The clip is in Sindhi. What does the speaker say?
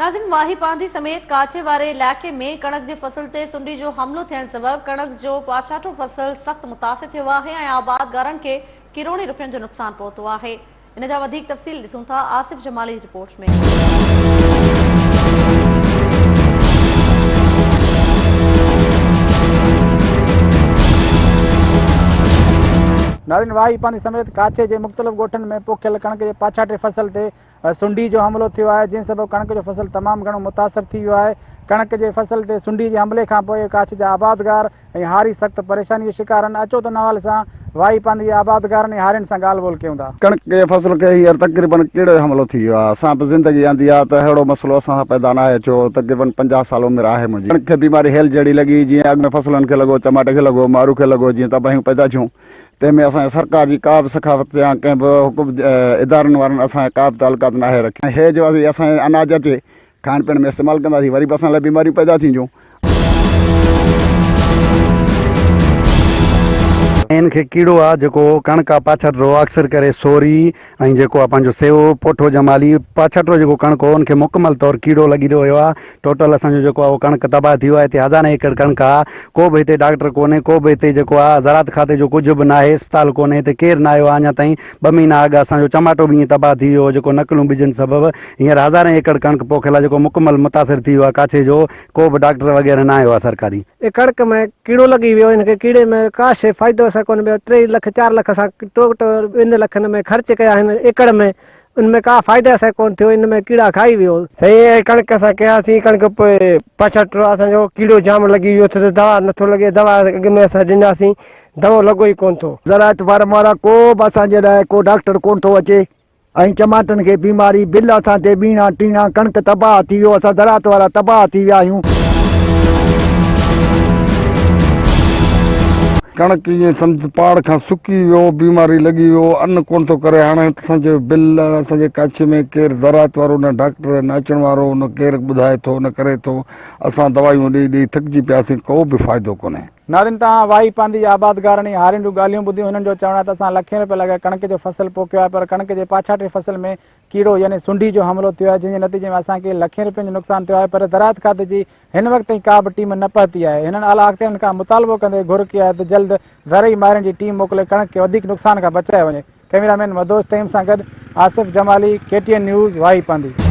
ناظرين واهي پانڌي سميت ڪاڇي واري علائقي ۾ ڪڻڪ جي فصل تي سنڊي جو حملو ٿيڻ سبب ڪڻڪ جو پاڇاٽو فصل سخت متاثر ٿيو آهي ۽ آبادگارن کي ڪروڙين رپين جو نقصان پهتو آهي ان جا وڌيڪ تفصيل ڏسون ٿا آصف جمالي جي رپورٽ ۾. ناظرين واهي پانڌي سميت ڪاڇي جي مختلف ڳوٺن ۾ پوکيل ڪڻڪ جي پاڇاٽي فصل تي سنڊي جو حملو ٿيو آهي جنهن سبب ڪڻڪ جو فصل تمام گهڻو متاثر ٿي ويو آهي ڪڻڪ جي فصل تي سنڊي جي حملي کان پوء ڪاڇي جا آبادگار ۽ هاري سخت پريشاني جو شڪار آهن اچو ته ان حوالي سان واهي پانڌي جي آبادگارن ۽ هارين سان ڳالهه ٻولهه ڪيون ٿا. ڪڻڪ جي فصل کي هينئر تقريبن ڪيڙو جو حملو ٿي ويو آهي اسان به زندگي آندي آهي ته اهڙو مسئلو اسان سان پيدا ناهي ٿيو تقريبن 50 سال عمر آهي منهنجي ڪڻڪ کي بيماري هيل جهڙي لڳي جيئن اڳ ۾ فصلن کي لڳو چماٽي کي لڳو مارو کي لڳو جيئن تباهيون پيدا ٿيون تنهن ۾ اسان جي سرڪار جي ڪا به سخاوت يا ڪنهن به حڪم ادارن وارن اسان سان ڪا به تعلقات ناهي رکيو. هي جو اسان جي اناج اچي کائڻ پيئڻ ۾ استعمال ڪنداسين وري به اسان لاء بيماريون پيدا ٿينديون. ان کي ڪيڙو آ جيڪو ڪڻڪ آ پاڇٽرو اڪثر ڪري سوري ۽ جيڪو آ پنهنجو سيو پوٺو جمالي پاڇٽرو جيڪو ڪڻڪ هو ان کي مڪمل طور ڪيڙو لڳي رهيو آ ٽوٽل اسان جو جيڪو آ اهو ڪڻڪ تباهه ٿي ويو آ هتي هزارين ايڪڙ ڪڻڪ آ ڪو به هتي ڊاڪٽر ڪونهي ڪو به هتي جيڪو آ زراعت کاتي جو ڪجهه به ناهي اسپتال ڪونهي هتي ڪير نه آيو آ اڃا تائين ٻه مهينا اڳ اسان جو چماٽو به ائين تباهه ٿي ويو هو جيڪو نقلون ٻجن سبب هينئر هزارين ايڪڙ ڪڻڪ پوکيل آ جيڪو مڪمل متاثر ٿي ويو آ ڪاڇي جو ڪو به ڊاڪٽر وغيره نه آيو آ سرڪاري. اي ڪڻڪ ۾ ڪيڙو لڳي ويو ان کي ڪيڙي ۾ ڪا شي فائدو اسان ڪونه پيو 3 لک 4 لک اسان ٽوٽل 2 لکن ۾ خرچ ڪيا آهن ايڪڙ ۾ ان ۾ ڪا فائدو اسان ڪونه ٿيو ان ۾ ڪيڙا کائي ويو. سائين اي ڪڻڪ اسان ڪياسين ڪڻڪ پوء پاڇاٽو اسان جو ڪيڙو جام لڳي ويو ٿو ته دوا نٿو لڳي دوا اڳ ۾ اسان ڏناسين دوا لڳو ئي ڪونه ٿو. زراعت فارم وارا ڪو به اسان جي لاء ڪو ڊاڪٽر ڪونه ٿو اچي ۽ چماٽن کي بيماري بل اسان تي ٻيڻا ٽيڻا ڪڻڪ تباهه ٿي ويو اسان زراعت وارا تباهه ٿي ويا آهيون. ڪڻڪ ائين سمجھ پاڙ کان سڪي ويو بيماري لڳي ويو ان ڪونه ٿو ڪري هاڻي اسان جو بل اسان جي ڪاڇي ۾ ڪير زراعت وارو نه ڊاڪٽر نه اچڻ وارو نه ڪير ٻڌائي ٿو نه ڪري ٿو اسان دوائيون ڏئي ڏئي ٿڪجي پياسين ڪو به فائدو ڪونهي. ناظرين توهان واهي پانڌي جي آبادگارن ۽ هارين جون ڳالهيون ٻڌيون هنن جو چوڻ آهي ته اسان لکين روپيا لڳائي ڪڻڪ جو فصل پوکيو آهي پر ڪڻڪ جي پاڇاٽي فصل ۾ ڪيڙو يعني سنڍي جو حملو ٿيو آهي جنهن جي نتيجي ۾ اسان کي لکين روپين جو نقصان ٿيو آهي پر زراعت کاتي جي هن وقت تائين ڪا به ٽيم نه پهتي آهي هنن اعليٰ اختيارين کان مطالبو ڪندي گهر ڪئي آهي ته جلد زرعي ماهرن جي ٽيم موڪلي ڪڻڪ کي وڌيڪ نقصان کان بچايو وڃي ڪئميرا مين مدوش تيم سان گڏ Asif Jamali K T N news Wahi Pandhi.